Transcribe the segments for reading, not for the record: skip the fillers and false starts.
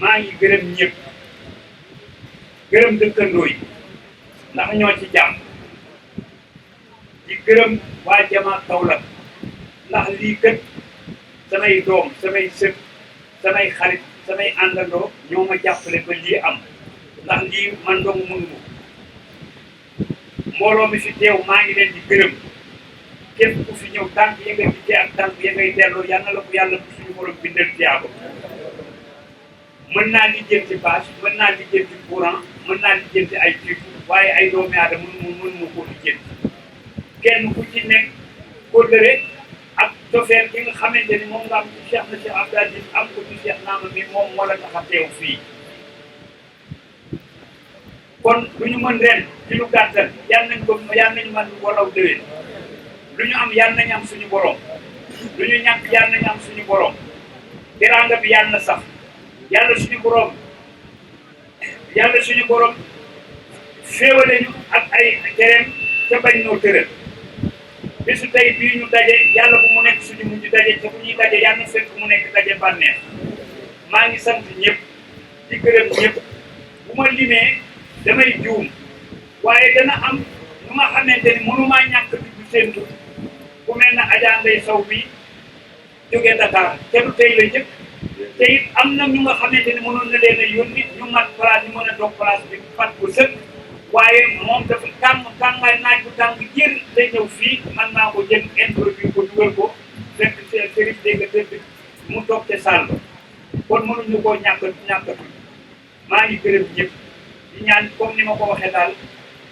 maa ngi gërëm ñëpp gërëm dëkkandoo yi ndax ñoo ci jàmm di gërëm waa Jama Kaolack ndax lii kët samay doom samay sët samay xarit samay àndandoo ñoo ma jàppale ba lii am ndax lii man dong mënu mbooloo mi fi teew maa ngi leen di gërëm képp ku fi ñëw tànk yi nga dikkee ak tànk yi ngay delloo yal na la ko yàlla bu suñu borom bindal tiyaaba mën naa lijjanti bâche mën naa lijjanti courant mën naa lijjanti ay tiitu waaye ay doomi aadama mën ma ko lijjanti kenn ku ci nekk kóllëre ak cofeel ki nga xamante ni moom nga am ci Cheikh na Cheikh Abdou Aziz am ko ci Cheikh Naama mi moom moo la tax a teew fii kon lu ñu mën ren ci lu gàttal yal nañu mën walaw déwén lu ñu am yal nañu am suñu borom lu ñu ñàkk yal nañu am suñu borom teraanga bi yal na sax yàlla suñu borom féewale ñu ak ay tereem te bañ noo tëral bisu tey bii ñu daje yàlla bu mu nekk suñu mujj daje te bu ñuy daje yàlla na fekk mu nekk daje bànneex maa ngi sant ñëpp di gërëm ñëpp bu ma limee damay juum waaye dana am lu nga xamante ni mënumaa ñàkk di seen tur ku mel na Adja Ndeye Sow bi jógee Dakar te du tey la jëkk te it am na ñu nga xamante ni mënoon na leen a yónni ñu mat place ñu mën a toog place bi fat bu sëkk waaye moom dafa tàngaay naaj bu tàng jër day ñëw fii man naa ko jël introduire ko dugal ko fekk sérif dégg tëdd mu toog te sàll kon mënuñu koo ñàkkatu maa ngi gërëm ñëpp di ñaan comme ni ma ko waxee daal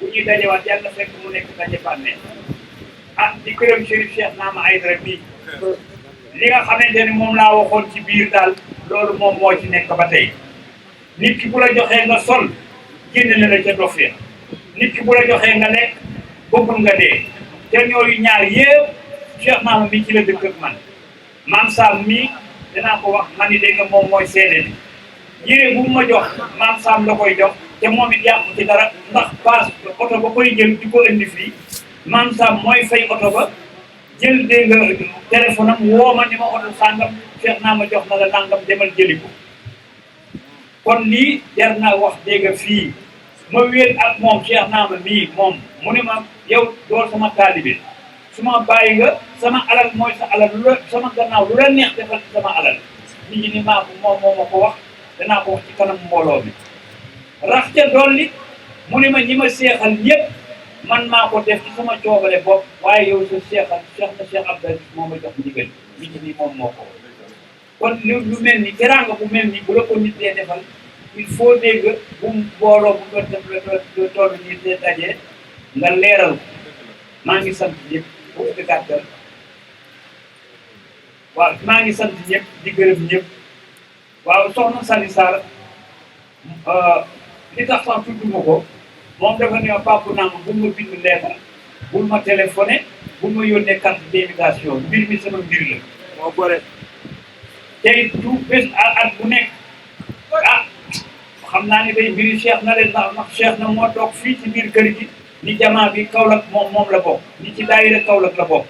bu ñuy dajewaat yàlla na fekk mu nekk daje bànnee di gërëm Chérif Cheikh Naama Aïdara bii li nga xamante ni moom laa waxoon ci biir daal loolu moom moo ci nekk ba tey nit ki bu la joxee nga sol génn na la ca dof ya nit ki bu la joxee nga lekk bëggul nga dee te ñooyu ñaar yëpp Cheikh Naama mi ci la dëkk ak man maam Sam mii danaa ko wax man ni dégg nga moom mooy seede ni yére bu ma jox maam Sam la koy jox te moom it yàqu ci dara ndax paas oto ba koy jël di ko indi fii maam Sam mooy fay oto ba jël dégg nga téléphone am woo ma ni ma oto sàngam Cheikh Naama jox na la nangam demal jëli ko kon lii jar naa wax dégg fii ma wéet ak moom Cheikh Naama mii moom mu ne ma yow dool sama taalibe su ma bàyyi nga sama alal mooy sa alal lu la sama gannaaw lu la neex defal ci sama alal nit ñi ni maa ko moom moo ma ko wax danaa ko wax ci kanam mbooloo mi rax ca dolli mu ne ma ñi ma seexal ñëpp man maa ko def ci sama coobare bopp waaye yow sa seexal Cheikh na Cheikh Abdou Aziz moo ma jox ndigal nit ñi ni moom moo ko kon lu mel ni teraanga bu mel ni bu la ko nit dee defal il faut dégg bu mbooloo bu doon def la toll nii dee dajee nga leeral ko maa ngi sant ñëpp foofu di gàttal waaw maa ngi sant ñëpp di gërëm ñëpp waaw soxna Sali Sarr li tax sax tudduma ko moom dafa ne ma papa naa ma bul ma bind leetar bul ma téléphoné bul ma yónnee carte d'invitation mbir mi sama mbir la moo gore te it tout bés at bu nekk xam naa ni day mbiri Cheikh na leen ndax Cheikh na moo toog fii ci biir kër gi ni jamaa bi Kaolack moom la bokk ni ci daayira Kaolack la bokk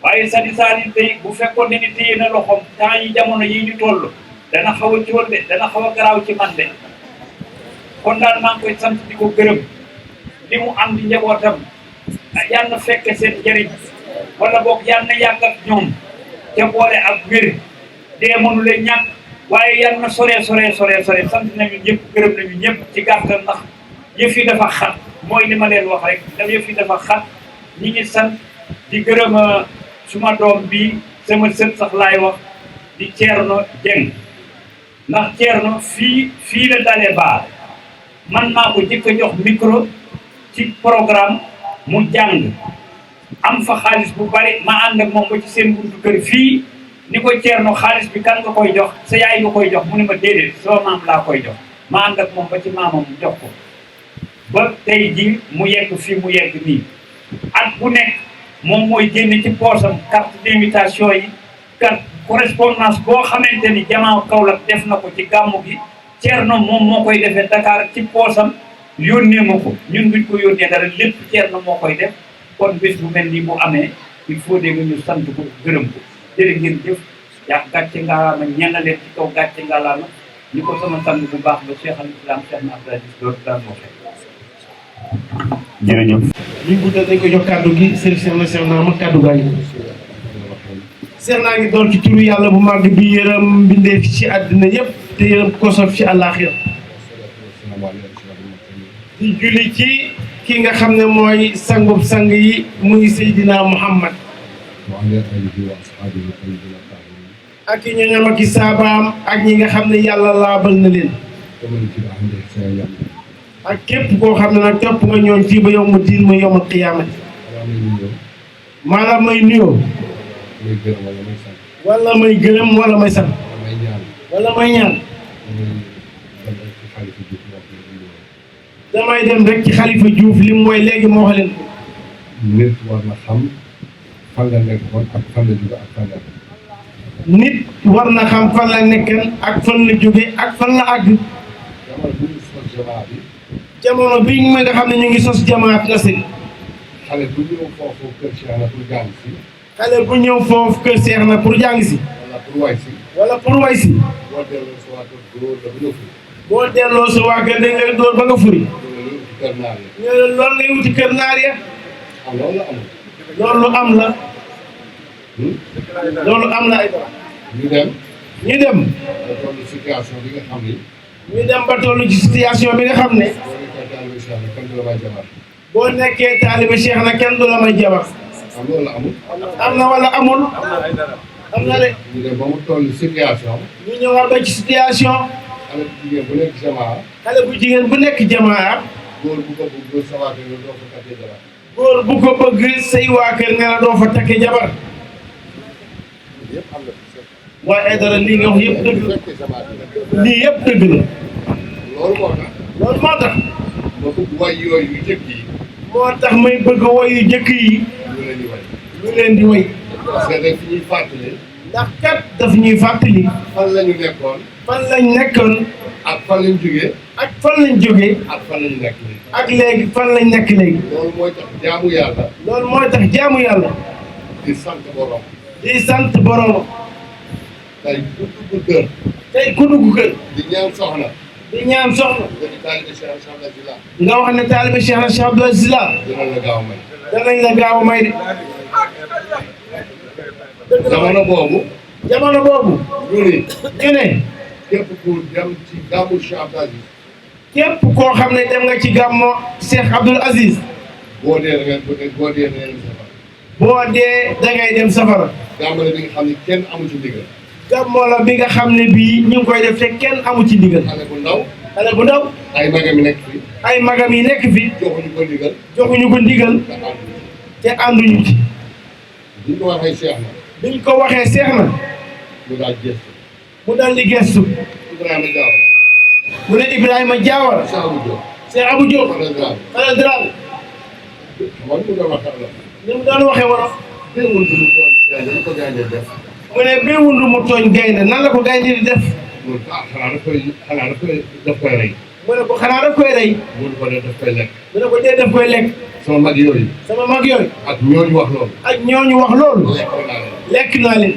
waaye Sali Sarr yi tey bu fekkoon ne ni téye na loxoom temps yi jamono yi ñu toll dana xaw a cool de dana xaw a garaaw ci man de kon daal maa ngi koy sant di ko gërëm li mu am di njabootam yal na fekke seen njëriñ wala boog yal na yàgg ak ñoom te boole ak wér dee mënu leen ñàkk waaye yal na sore sant nañu ñëpp gërëm nañu ñëpp ci gàttal ndax yëf yi dafa xat mooy li ma leen wax rek daf yëf yi dafa xat ñi ngi sant di gërëm suma doom bi sama sët sax laay wax di Thierno Dieng ndax Thierno fii la dalee baax man maa ko jëkk a jox micro ci programme mu jàng am fa xaalis bu bari ma ànd ak moom ba ci seen buntu kër fii ni ko Thierno xaalis bi kan nga koy jox sa yaay nga koy jox mu ne ma déedéet sama maam laa koy jox ma ànd ak moom ba ci maamam mu jox ko ba tey ji mu yegg fii mu yegg nii at bu nekk moom mooy génne ci poosam carte d'invitation yi carte correspondance boo xamante ni jamaa Kaolack def na ko ci gàmmu gi Thierno moom moo koy defee Dakar ci poosam yónnee ma ko ñun buñ ko yónnee dara lépp Thierno moo koy def kon bés bu mel nii bu amee il faut dégg ñu sant ko gërëm ko jërë ngeen jëf yaa gàcce ngalaama ñenn leen ci kaw gàcce ngalaama ni ko sama sang bu baax ba Cheikh al Islam Cheikh na Abdou Aziz doon daan waxee. jërëjëf. liñ guddal dañ ko jox kàddu gi sëriñ Cheikh na ma kàddu gaa ngi. Cheikh naa ngi doon ci turu yàlla bu màgg bi yërëm mbindeef ci àddina yëpp te yërëm ko sof ci àllaaxira di julli ci ki nga xam ne mooy sangub sang yi muy Seydina Muhammad ak i ñoñam ak i saabaam ak ñi nga xam ne yàlla laabal na leen ak képp koo xam ne nag topp nga ñoon fii ba yow ma diin ma yowmal qiyaamati maanaam may nuyoo wala may gërëm wala may sant wala may ñaan damay dem rek ci Xalifa Diouf li mu mooy léegi moo wax leen ko. nit war na xam fan la nekkoon ak fan la jóge ak fan la. nit war na xam fan la nekkoon ak fan la jóge ak fan la àgg. jamono bi ñu nga xam ne ñu ngi sos jamaat Nasri. xale bu ñëw foofu kër Cheikh na pour jàng si. xale bu ñëw foofu kër Cheikh na pour jàng si. wala pour way si. wala pour way si. boo delloo sa waa kër dóor la ba nga furi. boo delloo sa waa kër dañ lay dóor ba nga furi. kër naar ya. ñu ne loolu ngay wuti kër naar ya. loolu la am. loolu am la. loolu am na ay dara. ñu dem. ñu dem. ba toll situation bi nga xam ni. ñu dem ba toll ci situation bi nga xam ne. boo nekkee taalibe Cheikh na kenn du la may jabar. am loolu la amul. am na wala amul. am na de. ñu dem ba mu toll situation. ñu ñëwaat ba ci situation. xale bu jigéen bu nekk jamaa. xale bu jigéen bu nekk jamaa. góor bu ko bëgg sa waa kër doo fa takkee jabar. góor bu ko bëgg say waa kër ne la doo fa takkee jabar. waaye ay dara lii nga wax yëpp dëgg la. lii yëpp dëgg la. loolu moo tax. loolu moo tax. ma bëgg way yooyu yu jëkk yi. moo tax may bëgg woy yu jëkk yi. ñu leen di way. ñu leen di woy. parce que daf ñuy fàttali. ndax kat daf ñuy fàttali. fan la ñu nekkoon. fan lañ nekkoon. ak fan lañ jógee. ak fan lañ jógee. ak fan lañ nekk nii. ak léegi fan lañ nekk léegi. loolu mooy tax jaamu yàlla. loolu mooy tax jaamu yàlla. di sant borom. di sant borom. tey ku dugg kër. tey ku dugg kër. di ñaan soxna. di ñaan soxna. nga di taalibe Cheikh Abdou Aziz la. nga wax ne taalibe Cheikh na Cheikh Abdou Aziz la. dinañ la gaaw a may. danañ la gaaw a may de. jamono boobu. jamono boobu. ñu ni. ñu ne. képp ku dem ci gàmmu Cheikh Abdou Aziz. képp koo xam ne dem nga ci gàmmo Cheikh Abdou Aziz. boo dee da ngeen boo dee da ngeen safara. boo dee dangay dem safara. gàmmu la bi nga xam ne kenn amu ci ndigal. gàmmo la bi nga xam ne bii ñu ngi koy def te kenn amu ci ndigal. xale bu ndaw. xale bu ndaw. ay magam yi nekk fi. ay magam yi nekk fi. joxuñu ko ndigal. joxuñu ko ndigal. te ànduñu ci. te ànduñu ci. biñ ko waxee Cheikh na. biñ ko waxee seex na. mu daal gëstu. mu dal di gestu. Ibrahima Diawara. mu ne Ibrahima Diawara. Cheikh Abou Diop. Cheikh Abou Diop. Fadel Dramé. Fadel Dramé. man mu doon wax la. ni mu doon waxee wolof. dégg nga lu toll gaynde ko gaynde def. mu ne bee wundu mu tooñ gaynde nan la ko gaynde di def. mun xanaa daf koy rey. mu ne ko xanaa daf koy rey. mun ko def daf koy lekk. mu ne ko dee daf koy lekk. sama mag yooyu. sama mag yooyu. ak ñooñu wax loolu. ak ñooñu wax loolu. lekk naa leen. lekk naa leen.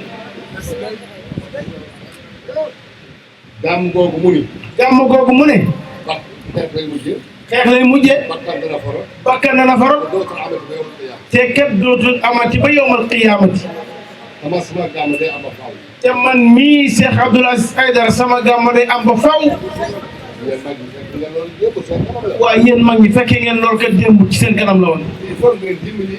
gàmm googu mu ni. gàmm googu mu ne. wax xeex lay mujjee. xeex lay mujjee. bakkan dana foro. bakkan dana faro. te dootul amati ba yawmal qiyaama. te kat dootul amati ba yowmal qiyaamati. sama gàmm day am ba faaw. te man mii Cheikh Abdou Aziz Aïdara sama gàmm day am ba faw. yéen mag ñi fekk nga loolu yëpp seen kanam la. waaye yéen mag ñi fekkee ngeen loolu kat démb ci seen kanam la woon. il faut ngeen dimbali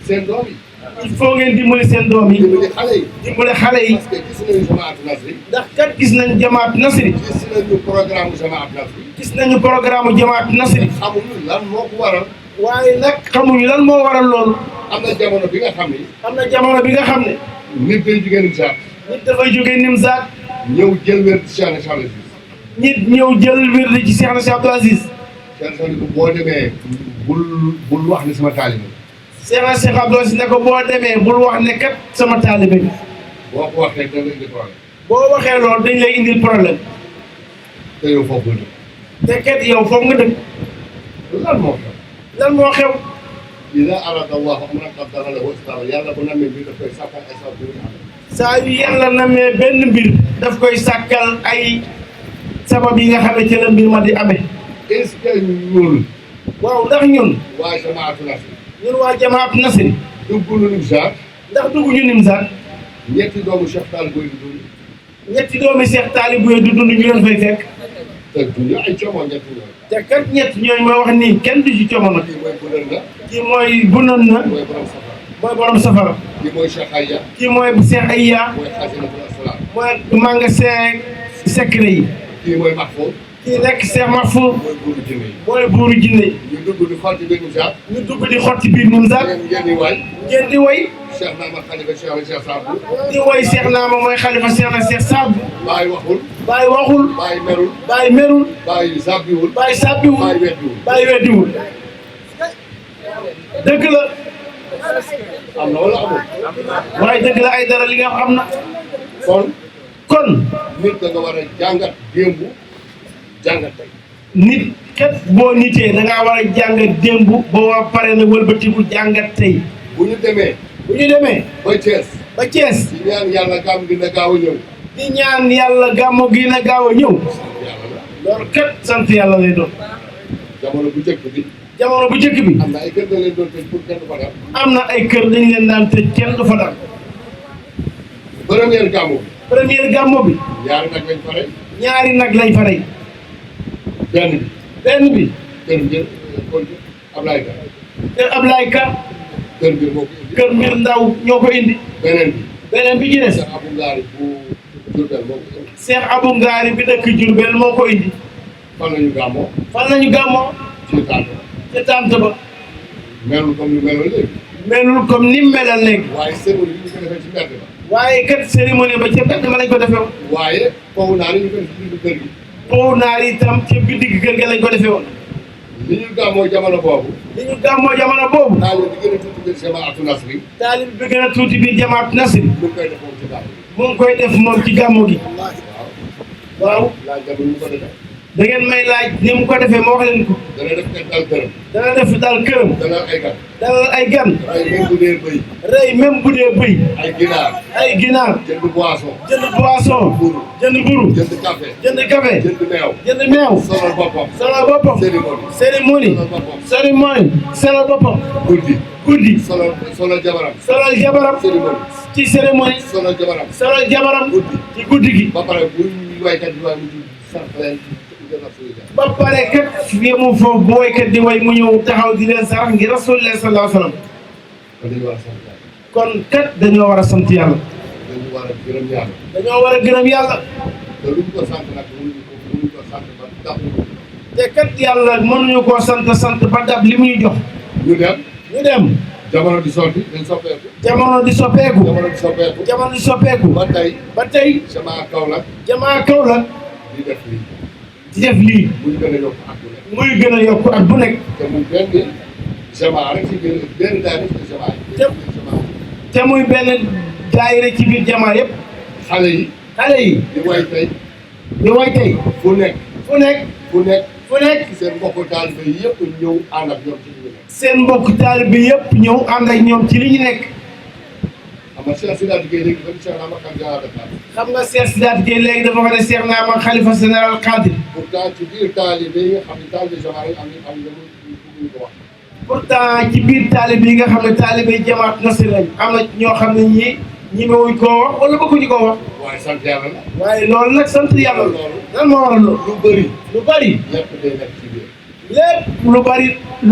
seen doom yi. il faut ngeen dimbali seen doom yi. dimbali xale yi. dimbali xale yi. parce que gis nañu jamaatu Nasri. ndax kat gis nañ jamaat Nasri. gis nañu programme jamaatu Nasri. gis nañu programme jamaat Nasri. xamuñu lan moo ko waral. waaye nag xamuñu lan moo waral loolu. am na jamono bi nga xam ni. am na jamono bi nga xam ne. nit day jugee Nimzaat. nit dafay jógee Nimzaat. ñëw jël wér ci Cheikh na Cheikh Abdou Aziz. nit ñëw jël wér ci Cheikh na Cheikh Abdou Aziz. Cheikh na Cheikh boo demee bul wax ni sama taalibe. Cheikh na Cheikh Abdou Aziz ne ko boo demee bul wax ne kat sama taalibe bi. boo ko waxee da nga indi problème. boo waxee loolu dañ lay indil problème. te yow foofu nga dëkk. te kat yow foofu nga dëkk. lan moo xew. lan moo xew. ida arada allahu amran qaddara lahu iqdara yàlla bu namee bi daf koy sàkkal ay sabab yu am. saa yu yàlla namee benn mbir daf koy sàkkal ay sabab yi nga xam ne ci la mbir ma di amee. est-ce que ñun. waaw ndax ñun. waa Jamaatu Nasri. ñun waa Jamaatu Nasri. dugg nu Nimzaat. ndax dugg ñu Nimzaat. ñetti doomu Cheikh Talibou yi du dund. ñetti doomu Cheikh Talibou yi du dund ñu leen fay fekk. te duñu ay coomo ñetti ñooy. te kat ñett ñooñu mooy wax nii kenn du ci coomo nag. kii mooy kii mooy Bunan na. Bunan na. mooy borom safara. mooy borom safara. kii mooy Cheikh Aya. kii mooy Cheikh Aya. mooy Xasinatul Asrar. mooy magasin secret yi. kii mooy Mahfouz. kii nekk Cheikh Mahfouz. mooy buuru jinne yi. mooy buuru jinne yi. ñu dugg di xool ci biir Nimzaat. ñu dugg di xotti biir Nimzaat. ngeen di waay. ngeen di woy. Cheikh Naama Khalifa Cheikh Saad Bou. di woy Cheikh Naama mooy xalifa Cheikh na Cheikh Saad Bou. Baay waxul. Baay waxul. Baay merul. Baay merul. Baay sàbbiwul. Baay sàbbiwul. Baay weddiwul. Baay weddiwul. dëgg la. am na wala amul. waaye dëgg la ay dara li nga am na. kon. nit da nga war a jàngat démb jàngat tey. nit kat boo nitee da ngaa war a jàngat démb boo pare na wëlbatiku jàngat tey. bu ñu demee. ba Thiès. ba Thiès. di ñaan yàlla gàmm gi na gaaw a ñëw. di ñaan yàlla gàmmu gi na gaaw a ñëw. yàlla la. loolu kat sant yàlla lay doon. jamono bu njëkk bi. jamono bu njëkk bi. am na ay kër da leen doon tëj pour kenn du fa dal. am na ay kër dañu leen daan tëj kenn du fa dal. première gàmmu bi. première gàmmu bi. ñaari nag lañ fa rey. ñaari nag lañ fa rey. benn bi. benn bi. kër mbir kon Ablaye Ka. kër Ablaye Ka. kër mbir moo ko indi. kër mbir ndaw ñoo ko indi. beneen bi. beneen bi ci des. Cheikh Abou Ngari bu Diourbel moo ko indi. Cheikh Abou Ngari bi dëkk Diourbel moo ko indi. fan lañu gàmmoo. fan lañu gàmmoo. ci tànt. ca tànt ba. melul comme ni meloon léegi. melul comme ni melal léegi. waaye cérémonie bi ñu ko defee ci mbedd ba. waaye kat cérémonie ba ca mbedd ma lañ ko defee woon. waaye foofu naa ne ñu ko def ci biir kër gi. foofu naar itam ca biir digg kër ga lañ ko defee woon. li ñu gàmmoo jamono boobu. li ñu gàmmoo jamono boobu. naa leen di gën a tuuti biir Jamaatu Nasri. taalib bi gën a tuuti biir Jamaatu Nasri. mu ngi koy def moom ci gàmmu. mu ngi koy def moom ci gàmmu gi. waaw. laaj la ñu ko defee. da ngeen may laaj ni mu ko defee ma wax leen ko. dana def kër dal këram. dana def dal këram. dana ay gan. dalal ay gan. ay même bu dee bëy. rey même bu dee bëy. ay ginaar. ay ginaar. jënd boisson. jënd boisson. buru. jënd buru. jënd café. jënd café. jënd meew. jënd meew. solal boppam. solal boppam. cérémonie. cérémonie. solal boppam. cérémonie. solal boppam. guddi. guddi. solal jabaram. solal jabaram. cérémonie. ci cérémonie. solal jabaram. solal jabaram. guddi. ci guddi gi. ba pare bu waykat yi waaye mu tudd sant leen ba pare kat yemu foofu bu woykat di way mu ñëw taxaw di leen sarax ngir rasulullah sallallahu alayhi wa sallam. kon dañu war a sant yàlla. kon kat dañoo war a sant yàlla. dañu war a gërëm yàlla. dañoo war a gërëm yàlla. te luñ ko sant nag mënuñu ko sant ba dab. te kat yàlla mënuñu koo sant ba dab li muy jox. ñu dem. ñu dem. jamono di sotti dañ soppeeku. jamono di soppeeku. jamono di soppeeku. jamono di soppeeku. ba tey. ba tey. Jamaa Kaolack. Jamaa Kaolack. di def lii. di def lii. muy gën a yokk at bu nekk. muy gën a yokk at bu nekk. te muy benn jamaa rek ci biir benn daay rek ci jamaa yi. jamaa te muy benn daayira ci biir jamaa yëpp. xale yi. xale yi. di way tey. di way tey. fu nekk. fu nekk. fu nekk. fu nekk. seen mbokku taalibe yi yëpp ñëw ànd ak ñoom ci li ñu nekk. seen mbokk taalibe bi yëpp ñëw ànd ak ñoom ci li ñu nekk. xam nga Cheikh Sidaat Gueye léegi dañu Cheikh Naama xam général de Qadir. xam nga Cheikh Sidaat Gueye léegi dafa wax ne Cheikh Naama xalifa général Qadir. pourtant ci biir taalibe yi nga xam ne taalibe jamaa yi am na ñu ko wax. pourtant ci biir taalibe yi nga xam ne taalibe Jamaat Nasri lañ am na ñoo xam ne ñii ñemewuñ koo wax wala bëgguñu koo wax. waaye sant yàlla la. waaye loolu nag sant yàlla la. lan moo waral loolu. lu bëri. lu bëri. lépp day nekk ci biir. lépp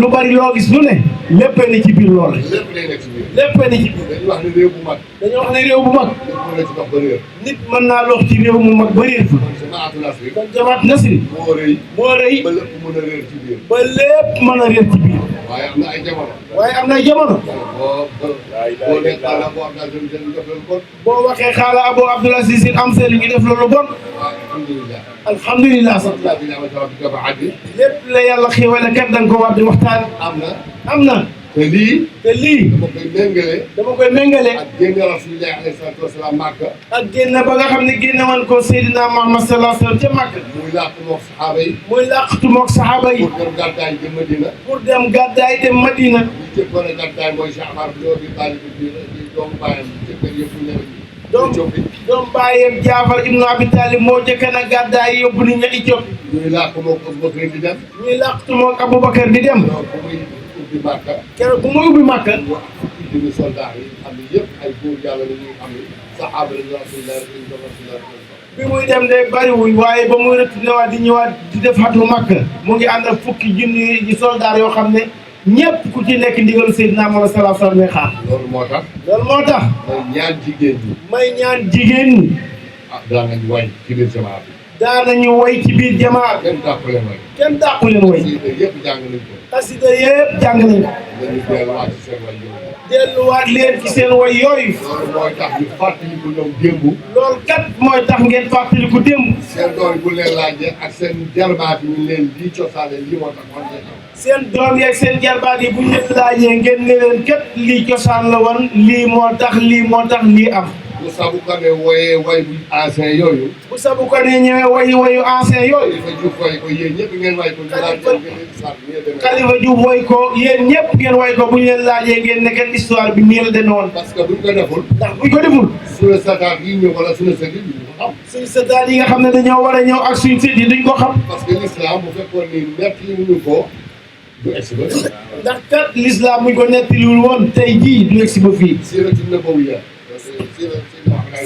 lu bari loo gis lu ne. léppee ne ci biir loolu. lépp day nekk ci biir. léppee ne ci biir. dañuy wax ne réew bu mag. dañoo wax ne réew bu mag. nit mën na ci dox ba réer. nit mën naa lox ci réew mu mag ba réer fa. kon Jamaatu Nasri. kon Jamaat Nasri. moo rëy. moo rëy. ba lépp mën a réer ci biir. ba lépp mën a réer ci biir. waaye am na ay jamono. waaye am na jamono. boo nekk xaaral boo am naa jëm jëm def loolu kon. boo waxee xaala Abou Abdoul Aziz Sy am seen ñu def loolu bon. waaye alhamdulilah. alhamdulilah sant alhamdulilah bi ñu amal jaww ji dafa àgg. lépp la yàlla xéwale kat da nga ko war di waxtaan. am na. te lii. te lii. dama koy méngale. dama koy méngale. ak génne Rasulullah alayhi salaatu wa salaam Màkka. ak génne ba nga xam ne génne woon ko Seydina Muhammad sallallahu alayhi wa sallam ca Màkka. muy làq moog saxaaba yi. muy làqatu moog saxaaba yi. pour dem gàddaay jëm Madina. pour dem gàddaay dem Madina. ñi jëkkoon a gàddaay mooy Cheikh Amar bi Abi Talib bi doomu baayam jëkkër yëpp ñu doom bàyyeem Jaafar ibnu Abi Talib moo jëkk na gàddaay yóbbu nit ña Éthiopie. ñuy làq moom Abubakar di dem. ñuy làqtu moom Abubakar di dem. donc bu muy ubbi Màkka. keroog bu muy ubbi Màkka. fukki junni soldat yi xam ne yëpp ay góor yàlla la ñuy xam ne saxaaba la ñu Rasulullah bi muy dem de bariwuñ waaye ba muy retourné di ñëwaat di def xatu Màkka mu ngi ànd ak fukki junni yi soldat yoo xam ne ñëpp ku ci nekk ndigalu Seydina Muhammad sallallahu alayhi wa sallam xaar. loolu moo tax. loolu moo tax. may ñaan jigéen ñi. may ñaan jigéen ñi. ah daan nañu way ci biir jamaa bi. daanañu way ci biir jamaa bi. kenn dàqu leen way. kenn dàqu leen way. xasida yëpp jàng nañ ko. xasida yëpp jàng nañ ko. dañu delluwaat ci seen way yooyu. delluwaat leen ci seen way yooyu. loolu mooy tax ñu fàttaliku ñoom démb. loolu kat mooy tax ngeen fàttaliku démb. seen doom bu leen laajee ak seen jarbaat yi ñu leen lii cosaane lii moo tax man ngeen am. seen doom yeeg seen jarbaat yi bu ñu leen laajee ngeen ne leen kat lii cosaan la woon lii moo tax lii am. bu sabu ko ne wooyee way bu ancien yooyu. bu sabu ko ne ñëwee wayu ancien yooyu. Xalifa Diouf way ko yéen ñëpp ngeen way ko. Xalifa Diouf way ko yéen ñëpp ngeen way ko bu ñu leen laajee ngeen ne kat histoire bi nii la demee woon. parce que buñ ko deful. ndax buñ ko deful. suñu sataat yi ñëw wala suñu sët yi duñ ko xam. suñu sataat yi nga xam ne dañoo war a ñëw ak suñu sët yi duñ ko xam. parce que l'islam bu fekkoon ni nett yi ñu ko du egsi ba. ndax kat l'islam buñ ko nettaliwul woon tey jii du egsi ba fii. siiratu nabawiyya.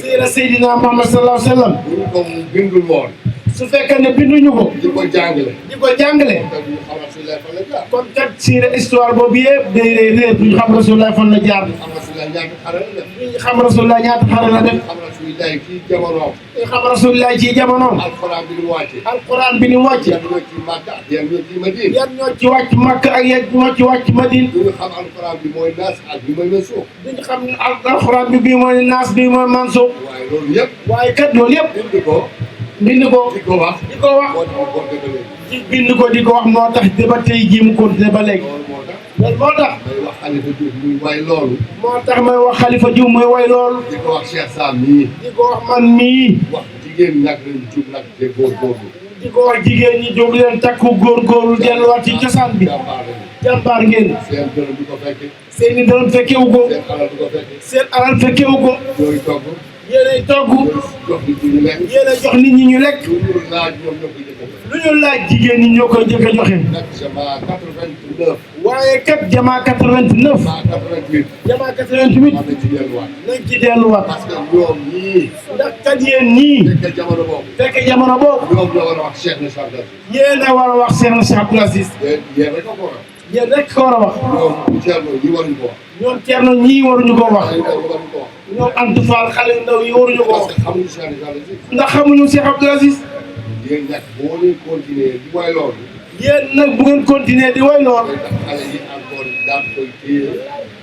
siira Seydina Muhammad sallallahu alayhi wa sallam. buñ ko bindul woon. su fekkee ne binduñu ko. di ko jàngale. di ko jàngale. te ñu xam Rasulullah fan la jaar. kon kat siira histoire boobu yëpp day réer duñu xam Rasulullah fan la jaar. ñu xam Rasulullah ñaata xare la def. duñu xam Rasulullah ñaata xare la def. ñu xam Rasulullah ci jamonoom. duñu xam Rasulullah ci jamonoom. alquran bi ñu wàcce. alquran bi ni wàcc. yan ñoo ci Makka ak yan ñoo ci Madina. yan ñoo ci wàcc Makka ak yan ñoo ci wàcc Madina. duñu xam alquran bi mooy naas ak bi mooy mansuux. duñu xam alquran bi bii mooy naas bii mooy mansuux. waaye loolu yëpp. waaye kat loolu yëpp. bind ko. bind ko. di ko wax. di ko wax. moo tax mu ko dëggalee. bind ko di ko wax moo tax ba tey jii mu continué ba léegi. loolu moo tax. loolu moo tax. may wax Xalifa Diouf muy way loolu. moo tax may wax Xalifa Diouf muy way loolu. di ko wax Cheikh Sam mii. di ko wax man mii. wax jigéen ñi nag nañu jug nag te góorgóorlu. di ko wax jigéen ñi jóg leen takku góorgóorlu delluwaat ci cosaan bi. jàmbaar lañu. jàmbaar ngeen. seen dërëm du ko fekke. seen i dërëm fekkewu ko. seen alal du ko fekke. seen alal fekkewu ko. yooyu togg. yéenay togg. jox nit ñi ñu lekk. yéenay jox nit ñi ñu lekk. lu ñu laaj ñoom ñoo koy jëfandikoo. lu ñu laaj jigéen ñi ñoo koy njëkk a joxe. nag jamaa 89. waaye kat jamaa 89. jamaa 88. jamaa 88. am na ci delluwaat. nañ ci delluwaat. parce que ñoom ñii. ndax kat yéen ñii. fekke jamono boobu. fekk jamono boobu. ñoom ñoo war a wax Cheikh na Cheikh yéen a war a wax Cheikh na Cheikh Abdoul Aziz. yéen rek a ko war a. yéen rek ko war a wax. ñoom Thierno ñi waruñu ko wax. ñoom Thierno ñii waruñu ko wax. xale yu ndaw waruñu ko wax. ñoom Anta Fall xale yu ndaw yi waruñu ko parce wax. que xamuñu Cheikh na Cheikh ndax xamuñu Cheikh Abdoul Aziz. yéen nag boo leen continuer di way loolu. yéen nag bu ngeen continuer di way lool. day tax xale yi encore daan koy téye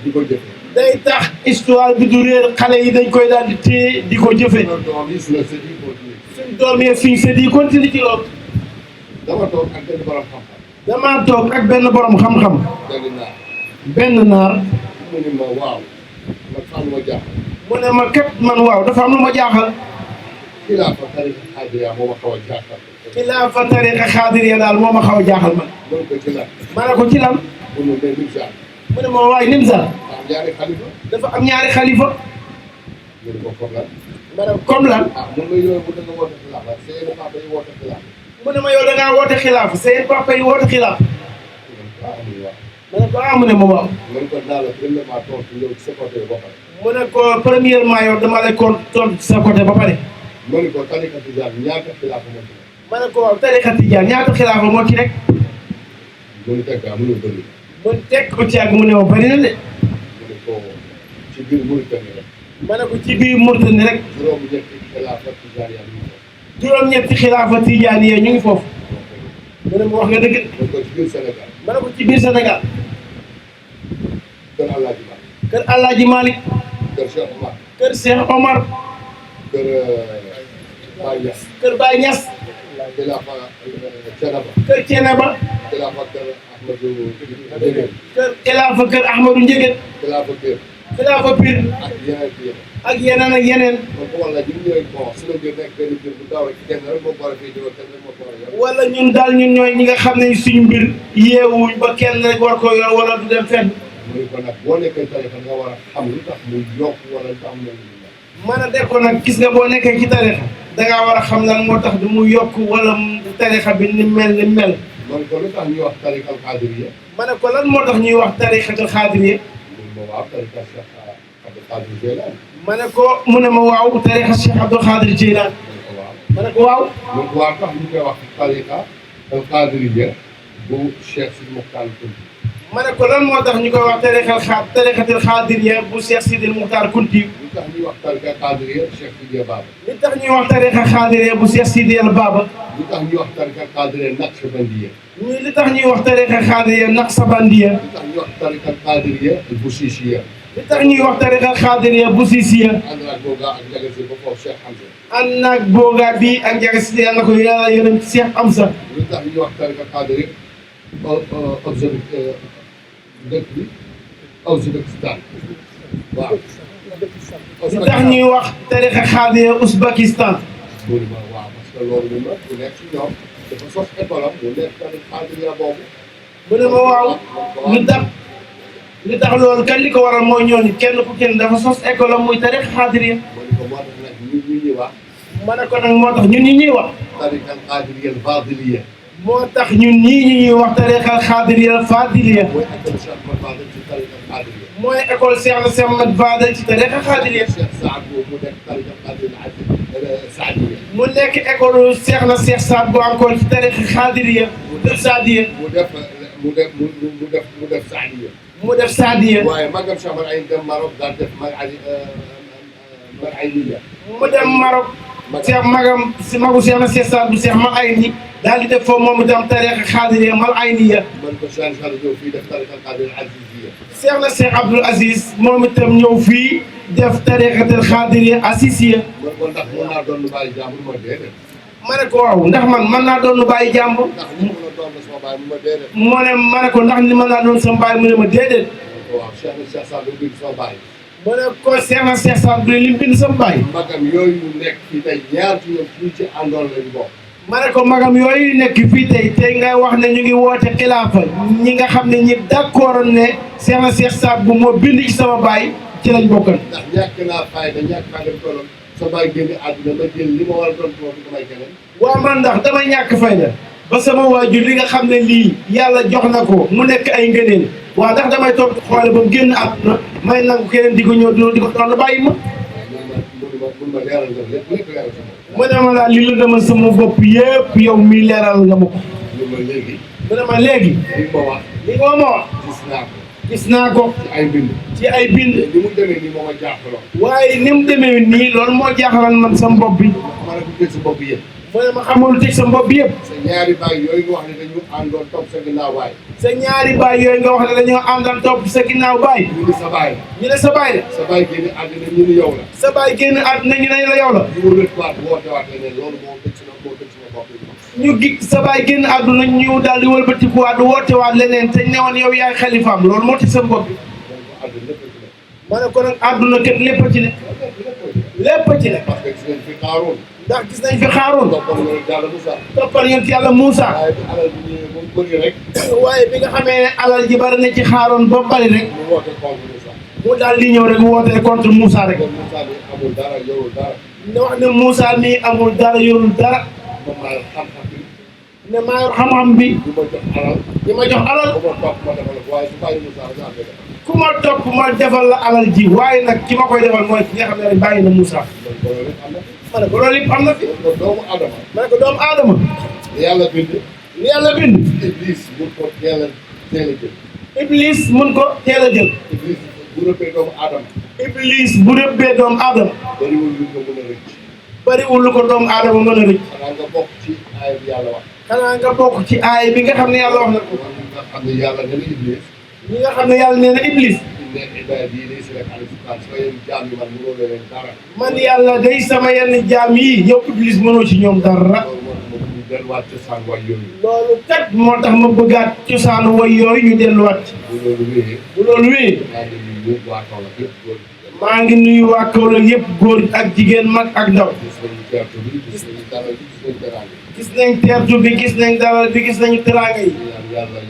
di ko jëfe. day tax histoire bi du réer xale yi dañ koy daal di téye di ko jëfe. suñu doom yi suñu sët yi continuer. suñ doom yi suñ sët yi continuer ci loolu. dama toog ak benn borom xam-xam. damaa toog ak benn borom xam-xam. benn naar. benn naar. mu ne ma waaw. man fan ma jaaxal. mu ne ma kat man waaw dafa am lu ma jaaxal. xilaafa tariqa xaadiriya moo ma xaw a jaaxal. xilaafa tariqa xaadiriya daal moo ma xaw a jaaxal man. mën ko ci lan. ma ne ko ci lan. pour mu ne Nimza. mu ne ma waay Nimza. am ñaari xalifa. dafa am ñaari xalifa. mu ne ko comme lan. ma ne ko comme lan. ah mun nga yooyu bu danga woote xilaafa seen papa yi woote xilaafa. mu ne ma yow da ngaa woote xilaafa seen papa yi woote xilaafa. ma ne ko ah mu ne ma waaw. mën ko naa la premièrement tontu yow ci sa côté ba pare. mu ne ko premièrement yow dama lay tontu ci sa côté ba pare. mu ne ko tariqa tijaan ñaata xilaafa moo ci nekk. ma ne ko waaw tariqa tijaan ñaata xilaafa moo ci nekk. mu ne teg mu ne bëri. mu teg ko ci ak mu ne ma bëri na de. mu ne ko ci biir Mauritanie rek. ma ne ko ci biir Mauritanie rek. juróom-ñetti xilaafa tijaan yaa ngi foofu. juróom-ñetti xilaafa tijaan yee ñu ngi foofu. mu ne ma wax nga dëgg. mu ne ko ci biir Sénégal. ma ne ko ci biir Sénégal. kër Alaaji Malick. kër Alaaji Malick. kër Cheikh Omar. kër Cheikh Omar. kër Baye Niass. kër Baye Niass. xilaafa Thiénaba. kër Thiénaba. xilaafa kër Ahmadou Ndiéguène. kër xilaafa kër Ahmadou Ndiéguène. xilaafa kër. xilaafa Pire. ak yeneen ak yeneen ak yeneen. ak yeneen. kon ko wala ñun ñooy bon suñu biir nekk benn biir bu ndaw rek kenn rek moo ko war a fii jóge kenn rek moo ko war a yor. wala ñun daal ñun ñooy ñi nga xam ne suñu mbir yeewuñ ba kenn rek war ko yor wala du dem fenn. mu ne ko nag boo nekkee tarixa nga war a xam lu tax muy yokk wala lu tax mu mën a def ko nag gis nga boo nekkee ci tarixa dangaa war a xam lan moo tax du mu yokk wala tarixa bi ni mel ni mel. man ko lu tax ñuy wax tariqa al qadiriyya. ma ne ko lan moo tax ñuy wax tarixatul xaadiriyya. waaw tariqa Cheikh Abdou Qadir Jeylaan. ma ne ko mu ne ma waaw tarixa Cheikh Abdou Qadir Jeylaan. ma ne ko waaw. donc waaw tax ñu koy wax tariqa al qadiriyya bu Cheikh Sidi Mokhtar Kounti. ma ne ko lan moo tax ñu koy wax tarixatul xaadiriyya bu Cheikh Sidi Mokhtar Kounti. li tax ñuy wax tariqa qadiriyya Cheikh Sidiya Baba. li tax ñuy wax tarixa xaadiriyya bu Cheikh Sidiya Baba. li tax ñuy wax tariqa qadiriyya Naqshbandiyya. li tax ñuy wax tarixa xaadiriyya Naqshbandiyya. li tax ñuy wax tariqa qadiriyya Busisiya. li tax ñuy wax tarixa xaadiriyya Busisiya. ànd naag boogaa ak njaga si ba foofu Cheikh Hamza. ànd naag boogaa bii ak njaga si yàlla ko yàlla yërëm Cheikh Hamza. li tax ñuy wax tariqa qadiriyya dëkk bi Ouzbékistan waaw. li tax ñuy wax tarixa xaadiriyya Ouzbékistan. loolu ma waaw parce que loolu moom la ku nekk ci ñoom dafa sos école am mu nekk tariqa qadiriyya boobu. mu ne ma waaw li tax loolu kan li ko waral mooy ñooñu kenn ku kenn dafa sos école am muy tarixa xaadiriyya. ma ne ko moo tax nag ñun ñu ñuy wax. ma ne ko nag moo tax ñun ñi ñuy wax. tariqa qadiriyya fadiliyya. moo tax ñun ñii ñu ñuy wax tariqa xaadiriyya fadiliyya. mooy école Cheikh Ahmad Fadel ci tariqa qadiriyya. mooy école Cheikh na Cheikh Ahmad Fadel ci tariqa xaadiriyya. Cheikh Saad boobu mu nekk tariqa qadiriyya saadiyya. mu nekk école Cheikh na Cheikh Saad bu encore ci tariqa xaadiriyya saadiyya. mu def saadiyya. mu def saadiyya. waaye magam Cheikh Mal Ayn dem Maroc daal def Mal Ayniya. mu dem Maroc. Cheikh magam si magu Cheikh na Cheikh Saad bu Cheikh Mal Ayni daal di def foofu moom itam tariqa xaadiriyya Mal Ayniya. man ko Cheikh Saad ñëw fii def tariqa qadiriyya aziziyya. Cheikh na Cheikh Abdoul Aziz moom itam ñëw fii def tariqatul xaadiriyya asisiyya. man ko ndax mën naa doon bàyyi jàmbur ma déedéet. ma ne ko waaw ndax man mën naa doon bàyyi jàmbur. ndax ñu mën a doon sama bàyyi mu ma déedéet. mu ne ma ne ko ndax ni mën naa doon sama bàyyi mu ne ma déedéet. waaw Cheikh na Cheikh Saad bu bind sama bàyyi. mu ne ko Cheikh na Cheikh Saad bu ne lim bind sama bàyyi. magam yooyu nekk fii tey ñaar ci ñoom fii ci àndoon lañu bokk. ma ne ko magam yooyu nekk fii tey ngay wax ne ñu ngi woote xilaafa ñi nga xam ne ñi d'accord ne Cheikh na Cheikh Saad bu moo bind ci sama bàyyi ci lañ bokkan. ndax ñàkk naa fayda ñàkk fayda tolloon sa bàyyi génn àdduna ma jël li ma war a doon ci moom damay keneen. waaw man ndax damay ñàkk fayda ba sama waajur li nga xam ne lii yàlla jox na ko mu nekk ay ngëneel waaw ndax damay toog xoole ba mu génn àdduna may nangu keneen di ko ñëw di ko doon bàyyi ma. mun ma leeral nga lépp leeral sama bopp. mu ne ma daal li la demal sama bopp yëpp yow mi leeral nga ma ko. mun ma léegi. mu ne ma léegi. li ma wax. li nga ma wax. gis naa ko. gis naa ko. ci ay bind. ci ay bind. ni mu demee nii moo ma jaaxaloon. waaye ni mu demee nii loolu moo jaaxaloon man sama bopp bi. ma ne ko tëj sa bopp yëpp. mu ne ma xamul tëj sa bopp yëpp. sa ñaari baay yooyu nga wax ne dañu àndoon topp sa ginnaaw baay. sa ñaari baay yooyu nga wax ne dañoo àndal topp sa ginnaaw baay. ñu ne sa baay la. ñu ne sa baay la. sa baay génn àddina ñu ne yow la. sa baay génn àddina ñu ne la yow la. ñu wër waat woote waat leneen loolu moo tëj sama bopp yi. ñu gi sa baay génn àdduna ñu daal di wëlbatikuwaat woote waat leneen te newoon yow yaay xalifaam loolu moo tëj sa bopp bi. ma ne ko nag àdduna kat lépp a ci ne. lépp a ci ne. parce que gis nañ fi Qaaruun. ndax gis nañ fi Qaaruun. toppal nga Yàlla Moussa. toppal yonent Yàlla Moussa. waaye bi alal bi ñëwee ba mu bëri rek. waaye bi nga xamee ne alal ji bari na ci Qaaruun ba bari rek. mu woote contre Moussa. mu daal di ñëw rek woote contre Moussa rek. kon Moussa bi amul dara yorul dara. ne wax ne Moussa mii amul dara yorul dara. moom maa yor xam-xam bi. ne maa yor xam-xam bi. du ma jox alal. di ma jox alal. bu ma topp ma defal ko waaye su bàyyi Moussa rek laa koy defal. ku ma topp ma defal la alal ji waaye nag ki ma koy defal mooy ki nga xam ne rek bàyyi na Moussa. donc loolu rek am na. ma ne ko loolu yëpp am na fi. donc doomu Adama. ma ne ko doomu aadama. yàlla bind. li yàlla bind. Iblis mun ko teel a jël. Iblis mun ko teel a jël. Iblis bu rëbbee doomu Adama. Iblis bu rëbbee doomu aadama. bariwul lu ko mën a rëcc. bariwul lu ko doomu aadama mën a rëcc. xanaa nga bokk ci aaya bi yàlla wax. xanaa nga bokk ci aay bi nga xam ne yàlla wax na ko. nga xam ne yàlla nee na Iblis. ñi nga xam ne yàlla nee na Iblis. inna ibaadi laysa laka alayhim sultaan sama yenn jaam yi man mënoo leen dara. man yàlla day sama yenn jaam yi yow Iblis mënoo ci ñoom dara. loolu moo tax ma ñu delluwaat cosaan waay yooyu. loolu kat moo tax ma bëggaat cosaanu way yooyu ñu delluwaat ci. bu loolu wéyee. bu loolu wéyee. maa ngi nuyu waa Kaolack yëpp góor maa ngi nuyu waa Kaolack yëpp góor ak jigéen mag ak ndaw. gis nañu teertu bi gis nañu dalal bi gis nañu teraanga. gis nañ teertu bi gis nañ dalal bi gis nañu teraanga yi. yàlla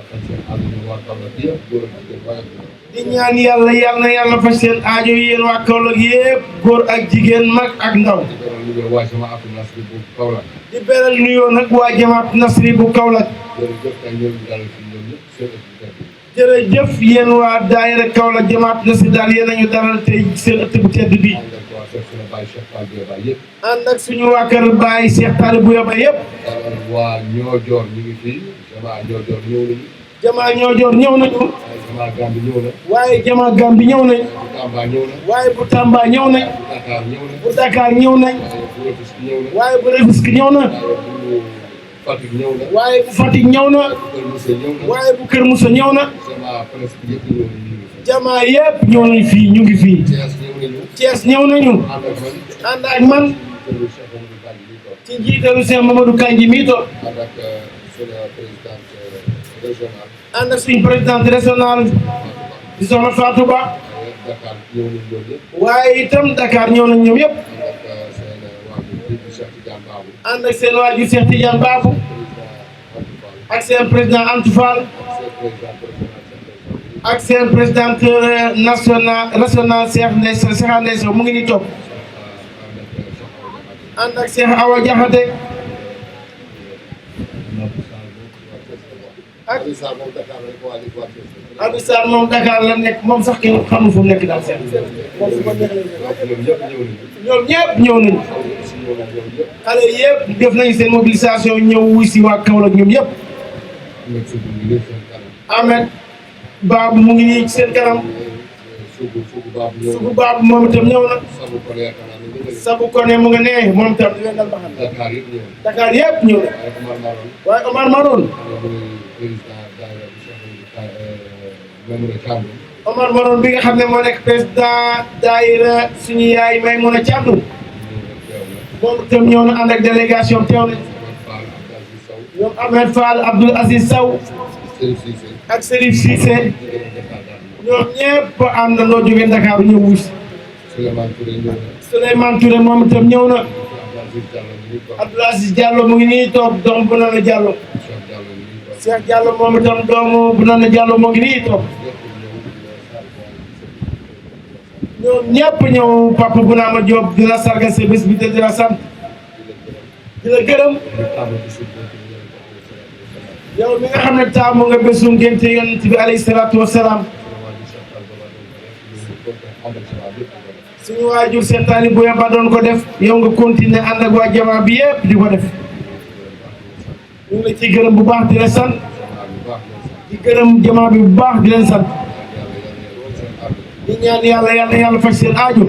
faj seen àll bi waa Kaolack yëpp góor ak jigéen di ñaan yàlla yal na yàlla faj seen aajo yéen waa Kaolack yëpp góor ak jigéen mag ak ndaw. di beral nuyoo nag waa jamaat nasri bu Kaolack. jërëjëf yéen waa daayira Kaolack jamaat nasri daal yéen a ñu dalal tey seen ëtt bu tedd bi. ànd ak suñu waa kër Baye Cheikh Talib Bouya Ba yëpp. waa Ñoojoor ñu ngi fii jamaa Ñoojoor ñëw nañu. jamaa Ñoojoor ñëw nañu. jamaa Gambi ñëw na. waaye jamaa Gambi ñëw nañ. bu Tamba ñëw na. waaye bu Tamba ñëw nañ. bu Dakar ñëw na. bu Dakar ñëw nañ. waaye bu Rufisque ñëw na. Fatick ñëw na. waaye bu Fatick ñëw na. waaye bu Kër Moussa ñëw na. jamaa yëpp ñëw nañ fii ñu ngi fii. Thiès ñëw nañu. ànd ak man. ci njiitalu Cheikh Mamadou Kandji mii toog. ànd ak suñu présidente régionale di soxna Fatou Ba. waaye itam Dakar ñëw nañ ñoom yëpp. ànd ak seen waajur Cheikh Tidiane Babou. ak seen président Antou Fall. ak seen présidente national Cheikh Ndeye Sow mu ngi nii toog. ànd ak Cheikh Awa Diakhaté. ak Abdou Sarr moom Dakar la nekk moom sax kenn xamul fu mu nekk daal seen. moom su ma ñoom ñëpp ñëw nañu. xale yëpp def nañu seen mobilisation ñëw wuy si waa Kaolack ñoom yëpp. Ahmed Babou mu ngi nii seen kanam. sugu Babou moom itam ñëw na. Sabu Koné mu nga nee moom itam di leen dal baxal. Dakar yëpp ñëw na. waaye Omar Maroon. Omar Maroon bi nga xam ne moo nekk président daayira suñu yaay Maymuna Thiandoum. moom itam ñëw na ànd ak délégation teew na. ñoom Ahmed Fall Abdoul Aziz Sow. ak Serif Cissé. ñoom ñëpp àndandoo jógee Dakar ñëw wuus. Souleymane Touré moom itam ñëw na. Abdoul Aziz Diallo mu ngi nii toog doom bu Nana Diallo. Cheikh Diallo moom itam doomu bu Nana Diallo mu ngi nii toog. ñoom ñëpp ñëw Papa Bounama Diop di la sargal sa bés bi te di la sant. di la gërëm. yow mi nga xam ne taamu nga bésu ngénte yonent bi alayhi salaatu wa salaam. suñu waajur Cheikh Talib Bouya Ba doon ko def yow nga continuer ànd ak waa jamaa bi yëpp di ko def. ñu ngi la ciy gërëm bu baax di leen sant. di gërëm jamaa bi bu baax di leen sant. di ñaan yàlla faj seen aajo.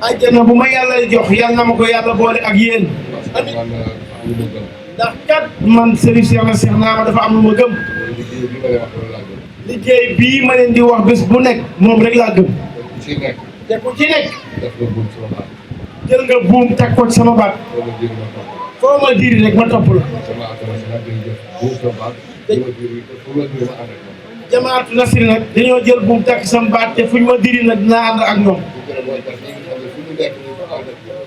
àjjana bu ma yàlla jox yàlla na ma ko yàlla boole ak yéen. ndax kat man Serigne Cheikh Naama dafa am lu ma gëm. liggéey bii ma leen di wax bés bu nekk moom rek laa gëm. te ku ci nekk. jël nga buum teg ko ci sama baat. foo ma diri rek ma topp la. jamaatu nasri nag dañoo jël buum teg sama baat te fuñ ma diri nag dinaa ànd ak ñoom.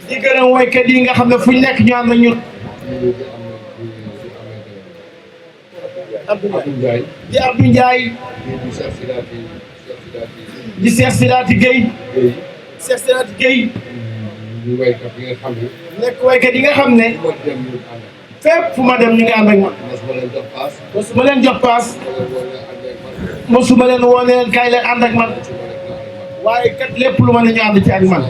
di gërëm woykat yi nga xam ne fuñ nekk ñu ànd ak ñun. Abdou Ndiaye di Abdou Ndiaye di Cheikh Sidaati Gueye. Cheikh Sidaati Gueye. nekk waykat yi nga xam ne. fépp fu ma dem ñu ngi ànd ak man. mosuma leen jox paas. mosuma leen woo ne leen kaay leen ànd ak man. waaye kat lépp lu ma ne ñu ànd ci ak man.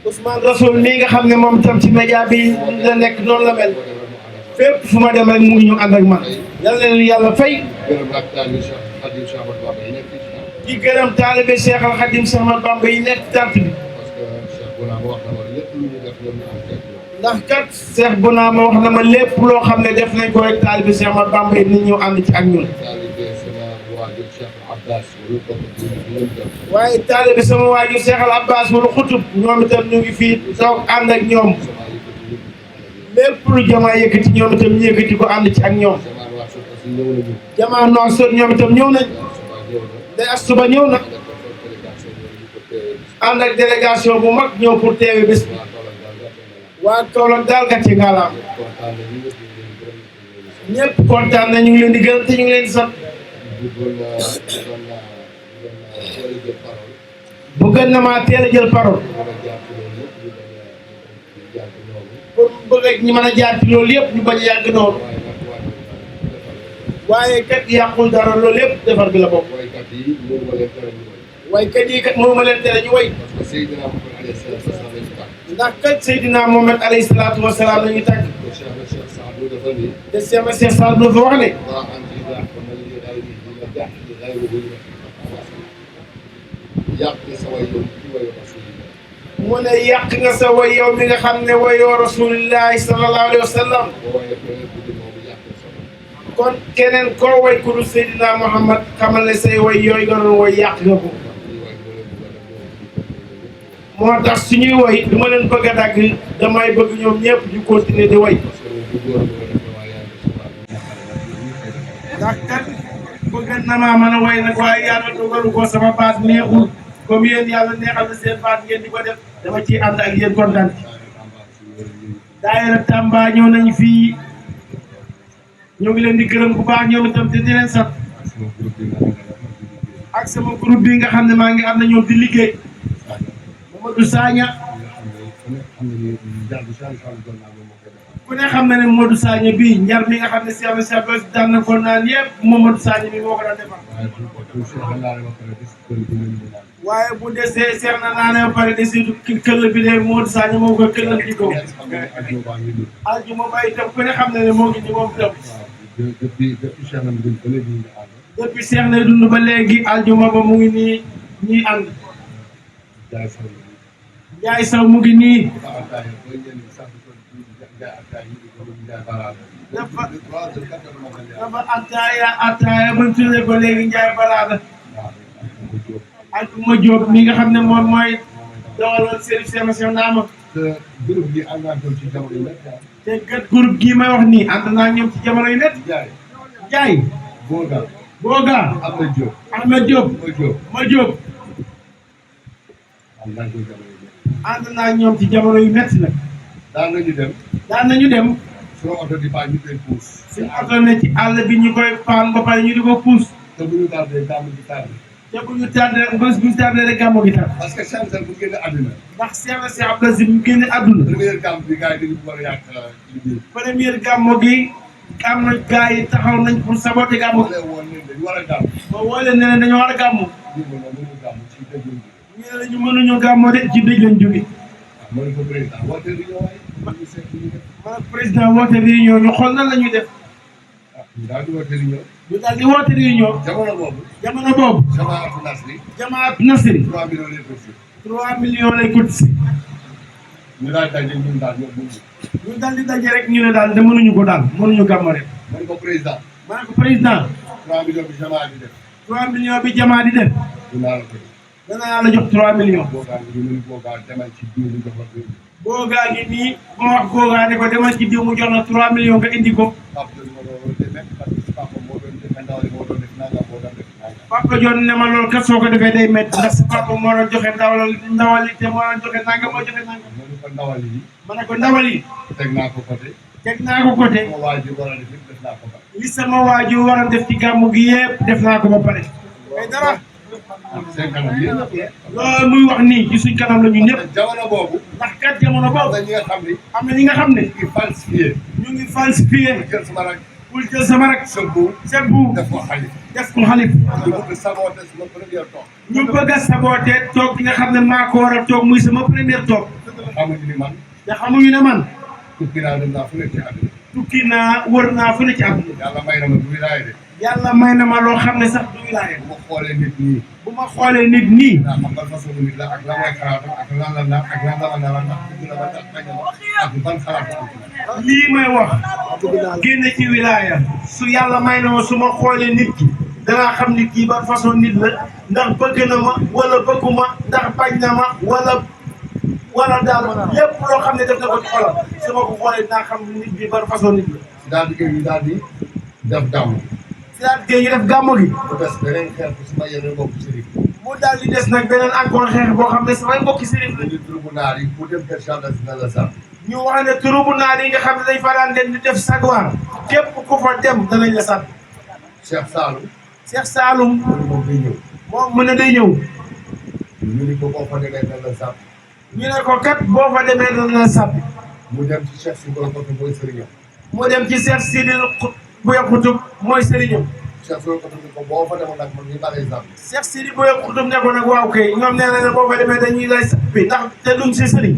Ousmane Rasoul mii nga xam ne moom itam ci média bi la nekk noonu la mel. fépp fu ma dem rek mu ngi ñu ànd ak man. yal na leen yàlla fay. di gërëm taalibe Cheikh Al Khadim Cheikh Ahmadou Bamba yi nekk tànt bi. ndax kat Cheikh Bounama wax na ma lépp loo xam ne def nañ ko rek taalibe Cheikh Ahmadou Bamba yi nit ñëw ànd ci ak ñun. waaye taalibe sama waajur Cheikh Al Abbas wala xutub ñoom itam ñu ngi fii toog ànd ak ñoom. lépp lu jamaa yëkkati ñoom itam ñu yëkkati ko ànd ci ak ñoom. jamaa noor sot ñoom itam ñëw nañ. day asuba ñëw na. ànd ak délégation bu mag ñëw pour teewe bés bi. waa Kaolack daal gàcce ngalaam. ñëpp kontaan na ñu ngi leen di gërëm te ñu ngi leen di sant. bëggoon na maa teel a jël parole. pour bëgg ñu mën a jaar ci loolu yëpp ñu bañ a yàgg noonu. waaye kat yàqul dara loolu yëpp defar bi la bokk. waykat yi kat mënuma leen tere ñu way. ndax kat Seydina Mohamed alayhi salaatu wa salaam la ñu tàgg. te Cheikh Saad Bou dafa wax ne. mu ne yàq nga sa way yow mi nga xam ne wayoo rasulillahi sallallahu alayhi wa sallam. kon keneen koo way ku dul Seydina Mohamed xamal ne say way yooyu nga doon way yàq nga ko. moo tax suñuy woy du ma leen bëgg a dagg damay bëgg ñoom ñëpp ñu continuer di woy. ndax kat bëgg na maa mën a woy nag waaye yàlla dogalu ko sama baat neexul comme yéen yàlla neexal na seen baat ngeen di ko def dama ciy ànd ak yéen kontaan ci. daayira Tamba ñëw nañ fii ñoo ngi leen di gërëm bu baax ñoom itam te di leen sant. ak sama groupe bi nga xam ne maa ngi am na ñoom di liggéey. Modou Sagna ku ne xam na ne Modou Sagna bii njar mi nga xam ne Cheikh na Cheikh daan na ko naan yëpp moom Modou Sagna mi moo ko daan defar. waaye bu desee Cheikh na naanee ba pare desitu këll bi de Modou Sagna moo ko këllal ci kaw. aljuma ba itam ku ne xam na ne moo ngi ci moom itam. depuis Cheikh na dund ba léegi aljuma ba mu ngi nii ñuy ànd. Njaay saw mu ngi nii dafa ataaya ba tuddee ko léegi Njaay Baraada ak ma Jóob mi nga xam ne moom mooy dawalal Serif Sémation Naama te kat groupe gii may wax nii ànd naa ñoom ci jamono yu net Njaay Booga Ahmed Jóob ma Jóob ànd naa ñoom ci jamono yu métti nag. daan nañu dem. suñu oto di paan ñu koy puus. suñu oto ne ci àll bi ñu koy paan ba pare ñu di ko puus. te bu ñu tardé gàmmu gi tardé. te bu ñu tardé bés bu ñu tardé rek gàmmu gi tardé. parce que Cheikh Sall bu génne àdduna. ndax Cheikh Abdou Aziz bu génne àdduna. première gàmmu bi gars yi dañu war a yàq liggéey. première gàmmu gi am na gars yi taxaw nañ pour saboter gàmmu gi. dañu war a gàmmu. ba woo leen ne dañoo war a gàmmu. ñu ne la ñu mënuñoo gàmmoo de ci dëj lañ jóge. ma ne ko président woote réunion waaye. ma ne président woote réunion ñu xool nan la ñuy def. ñu daal di woote réunion. ñu daal di woote réunion. jamono boobu. Jamaatu Nasri. Jamaatu Nasri. 3 millions lay cotisé. 3 millions lay cotisé. ñu daal di daje ñun daal ñoom mënuñu. ñu daal di daje rek ñu ne daal de mënuñu ko daal mënuñu gàmmoo rek. ma ne ko président. 3 millions bi Jamaa di def. 3 millions bi Jamaa di def. dinaa la ko def. danaa la jox 3 millions. Boogaa demal ci diw mu jox la ko. Boogaa gi nii moo wax Boogaa ne ko demal ci diw mu jox la 3 millions nga indi ko. Papa John ne ma loolu kat soo ko defee day métti ndax sa papa moo doon joxe ndawal te moo doon joxe nangam moo joxe nangam. ma ne ko ndawal yi. teg naa ko côté. teg naa ko côté. sama waajur war a def def naa ko ba. li sama waajur war a def ci gàmmu gi yëpp def naa ko ba pare. mais dara. loolu muy wax nii ci suñ kanam la ñu ñëpp. jamono boobu. ndax kat jamono boobu. am na ñi nga xam ne. ñu ngi falsifié. ñu ngi falsifié. jël sama rak. pour jël sama rak. sëbbu. def ko xalif. def ko xalif. ñu bëgg saboté sama première toog. ñu bëgg a saboté toog bi nga xam ne maa ko war a toog muy sama première toog. xamuñu ni man. te xamuñu ne man. tukki naa dem naa fu nekk ci àdduna. tukki naa wër naa fu ne ci àdduna. yàlla may na ma du wilaaya de. yàlla may na ma loo xam ne sax du wilaaya. bu ma xoolee nit ñi. bu ma xoolee nit ñi. daa xam ban façon nit la ak lan mooy xalaatam ak lan la naan ak lan la ma naan ndax dugg na ma ndax bañ na ma ak ban xalaat la am. lii may wax. génn ci wilaaya. su yàlla may na ma su ma xoolee nit ki. danaa xam nit kii ban façon nit la ndax bëgg na ma wala bëgguma ndax bañ na ma wala daal lépp loo xam ne def na ko ci xolam su ma ko xoolee dinaa xam nit bi ban façon nit la. daal di ñu daal di def gàmmu. si daal di def gàmmu gi. mu des beneen xeex bu sama yeneen mbokku sëriñ. mu daal di des nag beneen encore xeex boo xam ne samay mbokki sëriñ la. ñu tribunal yi bu dem kër Cheikh dina la sax. ñu wax ne turubu naar yi nga xam ne dañ fa daan leen di def sagwaar képp ku fa dem danañ la sàppi. Cheikh Saloum. Cheikh Saloum. moom day ñëw. moom mu ne day ñëw. ñu ne ko boo fa demee dana la sàppi. ñu ne ko kat boo fa demee dana la sàppi. mu dem ci Cheikh Sidi Koto mooy sëriñam. mu dem ci Cheikh Sidi Bouya Koutoum mooy sëriñam. Cheikh Sidi Koto ni ko boo fa demoon nag man mii maa lay sàppi. Cheikh Sidi Bouya Koutoum ne ko nag waaw kay ñoom nee nañ boo fa demee dañuy lay sàppi ndax te duñ si sëriñ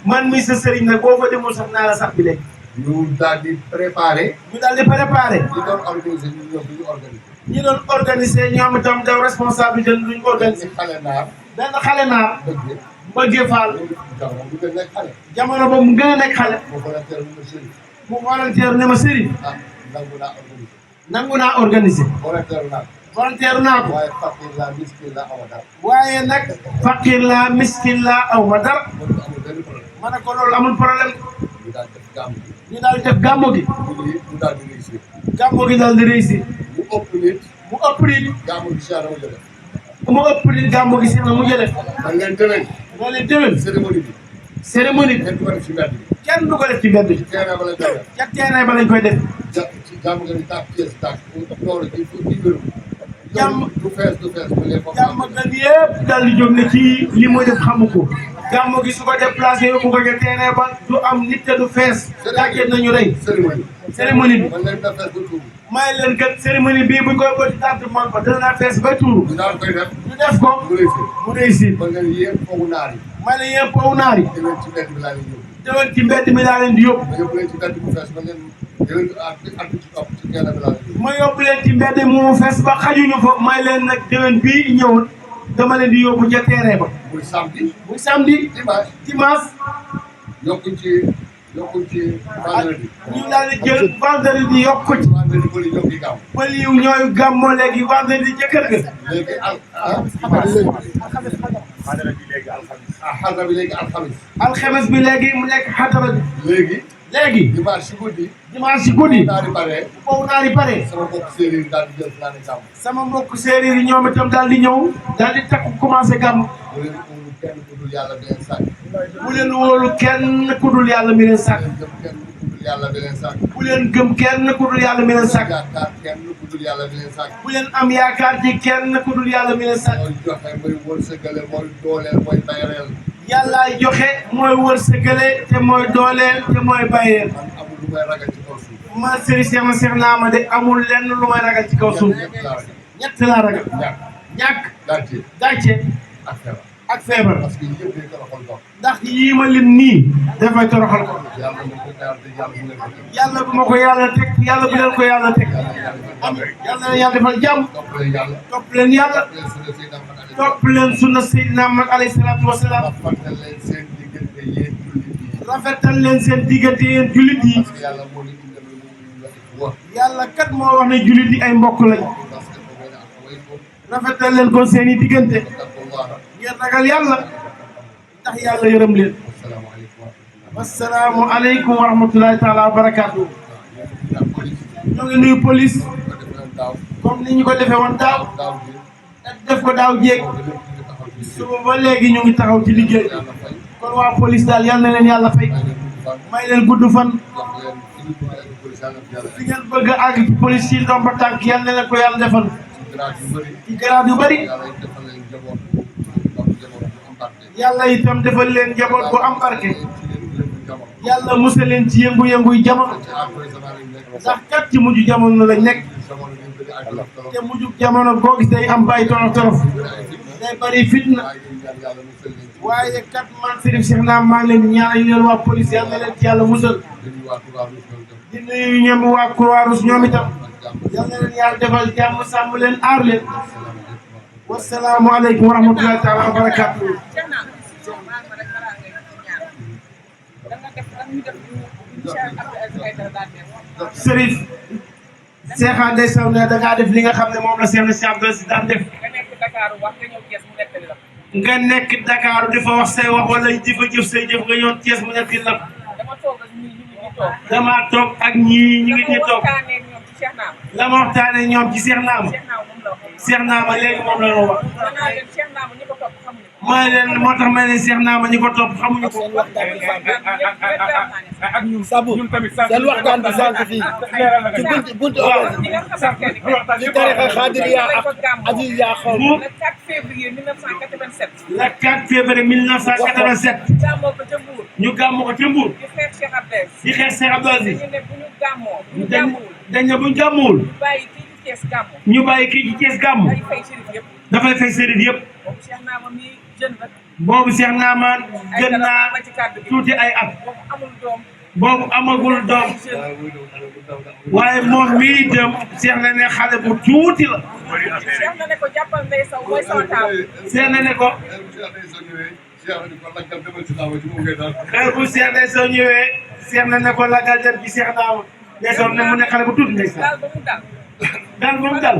man mii sa sëriñ nag boo fa demul sax naa la sàppi léegi. ñu daal di préparé. ñu daal di préparé. ñi doon organisé ñu ñoom du ñu organisé. ñi doon organisé ñoom itam daw responsabilité duñ organisé. xale naar. benn xale naar. bëggee. bëggee faal. jamono bu gën nekk xale. jamono boobu mu gën a nekk xale. mu volontaire mu sëriñ. mu volontaire ne ma sëriñ. ah nangu naa organisé. nangu naa organisé. volontaire naa. volontaire naa ko. waaye fakir la miskin la awa dara. waaye nag fakir la miskin la aw ma dara. amul benn problème. ma ne ko loolu amul problème. ñu daal def gàmm gi. ñu daal di def gàmmu gi. mu daal di réussir. gàmmu gi daal di réussir. mu ëpp nit. mu ëpp nit. gàmm gi si àll def. mu ëpp nit gàmmu gi si na mu jëlee. man leen déwén. moo leen déwén. cérémonie bi. cérémonie bi kenn du ko def ci mbedd bi. kenn du ko def ci mbedd bi. terrain ba lañ koy def. ca terrain ba lañ koy def. ci gàmm nga ni tàkk Thiès tàkk loolu ci wéru. jàmm du fees bu leen foofu. gàmm gan yëpp daal di jóg ne kii li muy def xamu ko. gàmm gi su ko déplacé yóbbu ko ca terrain ba du am nit te du fees. tàgget nañu rey. cérémonie. cérémonie bi. man leen da fees ba tuuru. may leen kat cérémonie bii bu ñu koy bëri tànt man ba dana fees ba tuuru. ñu daal koy def. ñu def ko mu réussir. mu réussir. man leen yéen foofu naar yi. may leen yéen paw naar yi. déwén ci mbedd bi laa leen yóbbu. déwén ci mbedd mi laa leen di yóbbu. ma yóbbu leen ci mbedd bu fees man leen déwén at ci topp ci terrain bi laa leen yóbbu. ma yóbbu leen ci mbedd mu fees ba xajuñu fa may leen nag déwén bii ñëwoon dama leen di yóbbu ca terrain ba. muy samedi. muy samedi. dimanche. dimanche. yokkuñ ci vendredi. ñu daal di jël vendredi yokku ci. vendredi bëri ñoo ngi gaaw. pël yi ñooy gàmmoo léegi vendredi ca kër ga. léegi xadra bi léegi alxamis. alxames bi léegi mu nekk xadara bi. léegi. léegi. dimanche si guddi. dimanche si guddi. naa di pare. foofu naa di pare. sama mbokk séeréer yi daal di jël fulaani gàmm. sama mbokk séeréer yi ñoom itam daal di ñëw. daal di takku commencé gàmm. bu leen wóolu kenn ku dul yàlla bi leen sàkk. bu leen wóolu kenn ku dul yàlla mi leen sàkk. bu leen gëm kenn ku dul yàlla bi leen sàkk. bu leen gëm kenn ku dul yàlla mi leen sàkk. yaakaar kenn ku dul yàlla bi leen sàkk. bu leen am yaakaar ci kenn ku dul yàlla mi leen sàkk. mooy joxe mooy wërsëgale mooy dooleel mooy bayreel. yàllaay joxe mooy wërsëgale te mooy dooleel te mooy bàyyeel. man amul lu may ragal ci kaw suuf. man Serigne Cheikh ma Cheikh Naama de amul lenn lu may ragal ci kaw suuf. ñett laa ragal. ñett laa ragal. ñàkk. ñàkk. gàcce. gàcce. ak feebar. ak feebar. parce que yëpp day toroxal dox. ndax yii ma lim nii dafay toroxal ko. yàlla na ko yàlla te yàlla bu leen ko teg. yàlla bu ma ko yàlla teg yàlla bu leen ko yàlla teg. yàlla na yàlla defal jàmm. topp leen yàlla. topp leen yàlla. topp leen suñu Seydina Muhammad alayhi salaam. topp leen sunna Seydina Muhammad alayhi salaatu wa salaam. rafetal leen seen diggante yéen jullit yi. rafetal leen seen diggante yéen jullit yi. parce que yàlla moo leen indil lu mu wax. yàlla kat moo wax ne jullit yi ay mbokk lañ. parce que bu ngeen axawaykum rafetal leen ko seen i diggante. wattaqullaha. ngeen ragal yàlla. ndax yàlla yërëm leen. asalaamaaleykum wa rahmatulah. wasalaamu aleykum wa rahmatulahi taala wa barakaatu. waaw police. ñoo ngi nuyu police. ko def leen daaw. comme ni ñu ko defee woon daaw. daaw bi. def ko daaw jéeg. lépp ñu ngi taxaw ci liggéey. suba ba léegi ñu ngi taxaw ci liggéey. yàlla fay. kon waa police daal yal na leen yàlla fay. may leen gudd fan. may leen gudd fan. jox leen fi ñu bëgg a egg police yàlla na fi ngeen bëgg a àgg ci police yi ndomba tànk yal na leen ko yàlla defal. ci grade yu bëri. ci grade yu bëri. yàlla defal leen njaboot bu am barke. yàlla itam defal leen njaboot bu am barke. ci leen lépp njaboot. yàlla musal leen ci yëngu-yënguy jamono. ci après zaman lañ nekk. ndax kat ci mujj jamono lañ nekk. jamono ñu bëri ay tolof tolof. te mujj jamono boo gis day am bàyyi torof torof. bëri ay fitna. day bëri fitna. waaye ñu ñaan yàlla musal leen ci. waaye kat man Serigne Cheikh Naam maa ngi leen di ñaanal yéen waa police yal na leen ci yàlla musal. dañuy waa Touba Rouge ñoom itam. di nuyu ñoom waa Croix-Rouge ñoom itam. ak jàmm. yal na leen yàlla defal jàmm sàmm leen aar leen. asalaamaaleykum. wasalaamualeykum wa rahmatulahi taala wa barakaatu. Serif Cheikh Ande Sow ne da ngaa def li nga xam ne moom la Cheikh Abdou si daan def. nga nekk Dakar dafa wax say wax wala dafa jëf say jëf nga ñëw Thiès mu nekk la. damaa toog ak ñii ñu ngi ñuy toog. la ma waxtaanee ñoom ci Cheikh Naama. Cheikh Naama léegi moom la ñu wax. mooy leen moo tax ma ne Cheikh Naama ñi ko topp xamuñu ko. ak ñun sabu ñun tamit seen waxtaan bi sànq fii ci buntu li tarixa xaadiriya ak Aziziya xaw le 4 février 1987. le 4 février 1987. gàmmoo ko ca Mbour. ñu gàmmoo ko ca Mbour. di xeex Cheikh Abdel. di xeex Cheikh Abdel Aziz. dañu ne bu ñu gàmmoo. bu ñu gàmmuwul. dañ ne bu ñu gàmmuwul. ñu bàyyi kii ci Thiès gàmmu. ñu bàyyi kii ci Thiès gàmmu. day fay sérif yëpp. dafay fay sérif yëpp. boobu Cheikh Naama mi jeune la. boobu Cheikh Naama gën naa ay ci kàddu gi. tuuti ay at. boobu amul doom. boobu amagul doom. waaye moom mii itam Cheikh na ne xale bu tuuti la. Cheikh na ne ko jàppal Ndeye Sow mooy sama taaw. Cheikh na ne ko. xel bu Cheikh Ndeye Sow ñëwee Cheikh na ne ko lagal dem ci Cheikh Naama. Ndeye Sow ne mu ne xale bu tuuti Ndeye Sow. daal ba mu dal. daal ba mu dal.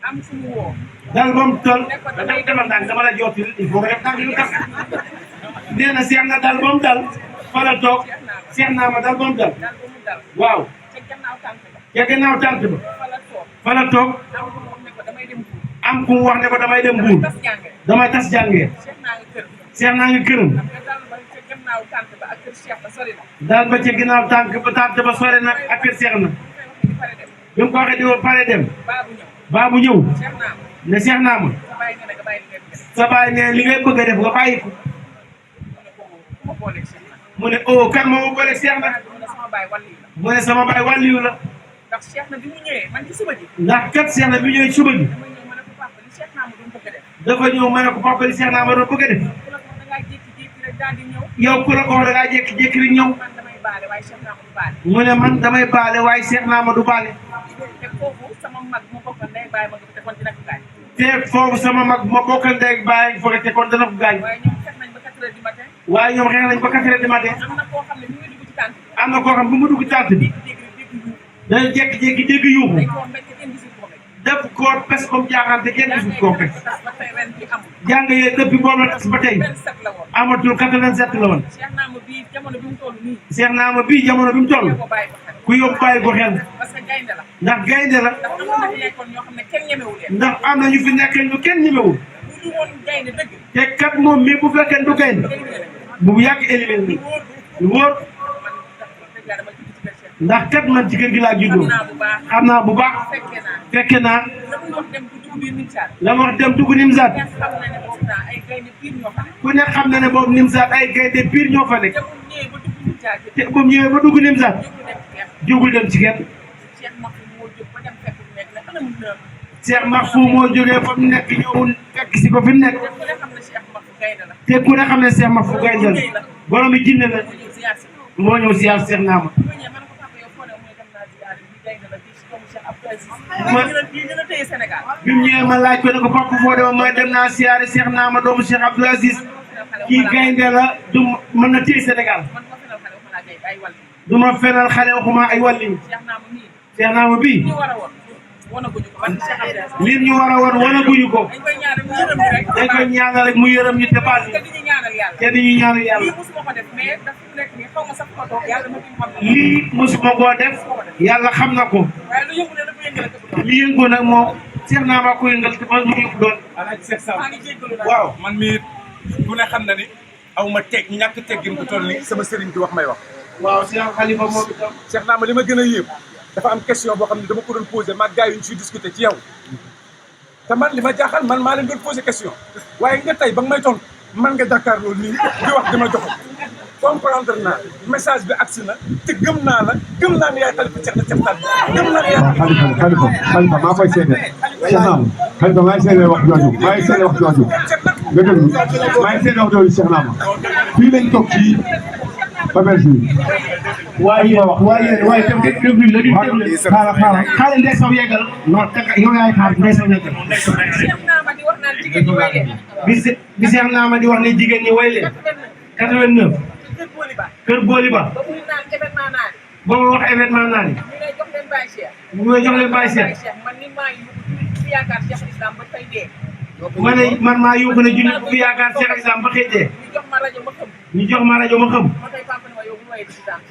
am fu mu woo. daal ba mu toll dama naan dama la jotti il faut nga def tànk yu tax nee na Cheikh na daal ba mu dal fa la toog Cheikh Naama daal ba mu dal daal ba mu dal. waaw ca gannaaw tànk ba. ca gannaaw tànk ba fa la toog. fa la toog am ku mu wax ne ko damay dem Mbour. am ku mu wax ne ko damay dem Mbour tas jàngee. damay tas jàngee Cheikh naa nga kër. Cheikh naa ngi këram xam nga daal ba ca gannaaw tànk ba ak kër Cheikh ba sori na. daal ba ca gannaaw tànk ba sore nag ak kër Cheikh na bi mu ko waxee di pare dem baabu ñëw Cheikh Naama. ne Cheikh Naama sa bàyyi nga ne nga bàyyi li ngeen def. sa baay ne li ngay bëgg a def nga bàyyi ko mu ne ko ma booleeg Cheikh na. mu ne oh kan moo ma boole Cheikh na mu ne sama baay wàllu la. mu ne sama baay wàlliyu la ndax Cheikh na bi mu ñëwee man ci suba ji. ndax kat Cheikh na bi ñëwee suba gi dama ñëw ma ne ko papa li Cheikh Naama doon bëgg a def. dafa ñëw ma ne ko papa li Cheikh Naama doon bëgg a def ku la ko da ngaa jékki-jékki rek daal di ñëw. yow ku la ko wax da ngaa jékki-jékki rek ñëw man damay baale waaye Cheikh Naama du baale. mu ne man damay baale waaye Cheikh Naama du baale te foofu sama mag mu bokkal ndey baay ma ko te kon dina ko gaañ. te foofu sama mag ma bokkal ndey bàyyi foog te kon dana ko gaañ waaye ñoom fekk nañ ba 4 heures du matin. waaye ñoom xeex nañ ba 4 heures du matin am na koo xam ne mi ngi dugg ci tànk bi. am na koo xam bu mu dugg tànt bi dégg yu. dañu jékki-jékki dégg yuuxu dañ koo mbéj te kenn gisul ko mbéj. def ko pes comme jaaxaan te kenn gisul koo pes ba tey ren bi amul. jàng yee depuis boobu la tas ba tey 27 la woon. amatul 87 la woon Cheikh Naama bii jamono bi mu toll nii. Cheikh Naama bii jamono bi mu toll ko bàyyi ko xel. ku yóbbu bàyyi ko xel parce que gaynde la. ndax gaynde la ndax am na fi nekkoon ñoo xam ne kenn ñemewu leen. ndax am na ñu fi nekk ñu kenn ñemewul bu ñu woon gaynde dëgg. te kat moom mii bu fekkee du gaynde bu yàgg éliminé lu wóor ndax kat man ci kër gi laa juddoo xam naa bu baax fekke naa la ma wax dem dugg Nimzaat ku ne xam na ne boobu Nimzaat ay gaynde pire ñoo fa nekk te bu mu ñëwee ba dugg Nimzaat jógul dem ci kenn Cheikh Mahfou moo jógee fa mu nekk ñëwul fekk si ko fi mu nekk te ku ne xam ne Cheikh Mahfou gaynde la borom bi jinne la moo ñëw siyaar Cheikh Naama bi mu ñëwee ma laaj ko ne ko papa foo demee mooy dem naa siyaare Cheikh Naama doomu Cheikh Abdou Aziz kii gaynde la du mën na téye Sénégal du ma fenal xale waxuma ay wàlliñ Cheikh Naama bii li ñu war a woon wanaguñu ko dañ koy ñaanal rek mu yërëm ñu te baal ñu te di ñu ñaanal yàlla lii mosuma koo def yàlla xam na ko li yëngu nag moom Cheikh Naama ko yëngal te man mu yëngu doon Alaaji Cheikh Samb waaw man mii ku ne xam na ni aw ma teg ñàkk teggin ku toll ni sama sëriñ di wax may wax waaw Cheikh Khalifa moom itam Cheikh Naama li ma gën a yéem dafa am question boo xam ne dama ko doon posé maag gars yi ñu ciy discuter ci yow te man li ma jaaxal man maa leen doon posé question waaye nga tey ba nga may tontu man nga jàkkaarloo nii di wax dama joxo comprendre naa message bi agsi na te gëm naa la gëm naa ne yaay xalifa Cheikh na Cheikh Tall gëm naa ne yaay Khalifa maa koy seede Cheikh Naama Khalifa maa ngi seede wax jooju maa ngi seede wax jooju nga déglu maa ngi seede wax jooju Cheikh Naama fii lañ toog ci Faberge bi waaye tam déglu la di xaaral Ndeye Sow yeggal non yow yaay xaar Ndeye Sow yeggal bi Cheikh Naama di wax ne jigéen ñi way leen 89 kër Booli Ba ba ma wax événement naa ni mu ngi jox leen Baye Cheikh ma ne man maa yóbbu ne junni bu fi yaakaar Cheikh Islam ba xëy dee ñu jox ma rajo ma xam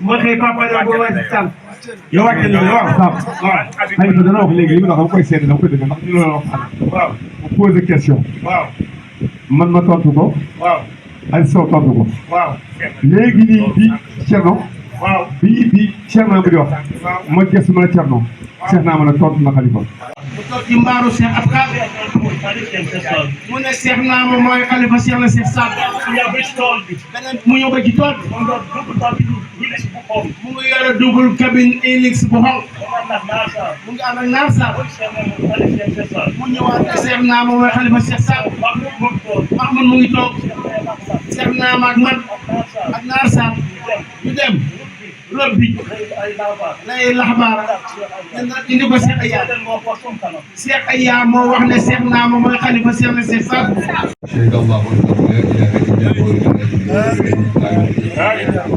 ma xëy papa ne boo way si tànn yow wax dëgg yow waaw Khalifa dana wax léegi li ma la wax koy seede dama koy dëgg ndax ñu la wax waaw mu posé question waaw man ma tontu ko waaw Aliou Sow tontu ko waaw léegi nii bi Thierno waaw bi Thierno bi di wax ma gëstu ma ne Thierno Cheikh naa ma ne tontu na Khalifa. mu toog ci mbaaru Cheikh Abka mu ne Cheikh naa ma mooy Khalifa Cheikh na Cheikh Saad beneen mu ñëw ba ci tool bi mu ngi yore double cabine Hilux bu xonq mu ngi ànd ak Naar Sarr mu ñëwaat ne Cheikh naa ma mooy Khalifa Cheikh Saad Mahmoud mu ngi toog Cheikh naa ma ak man ak Naar Sarr ñu dem rob bi lay laxbaara indi ko Cheikh Aya Cheikh Aya moo wax ne Cheikh naa ma mooy Khalifa Cheikh na Cheikh Saad شهد الله انه لا اله الا هو ولا اله الا هو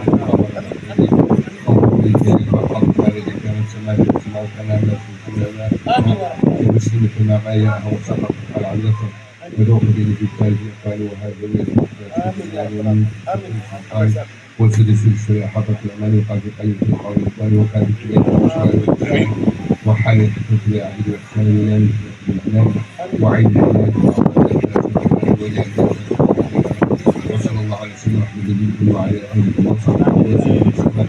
ومسلم فيما بايعه وسقط على عدته ودوق به في التاريخ قالوا هذا الذي وسد سلسله حطت الامل وقال في قلب القول الثاني وكان في بيت وحال في عهد الاحسان والامن والاعلام وعين وصلى الله على سيدنا محمد النبي وعلى اله وصحبه وسلم سبحان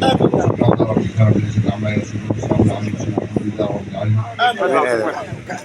ربك رب العزه عما يصفون وسلام على المرسلين والحمد لله رب العالمين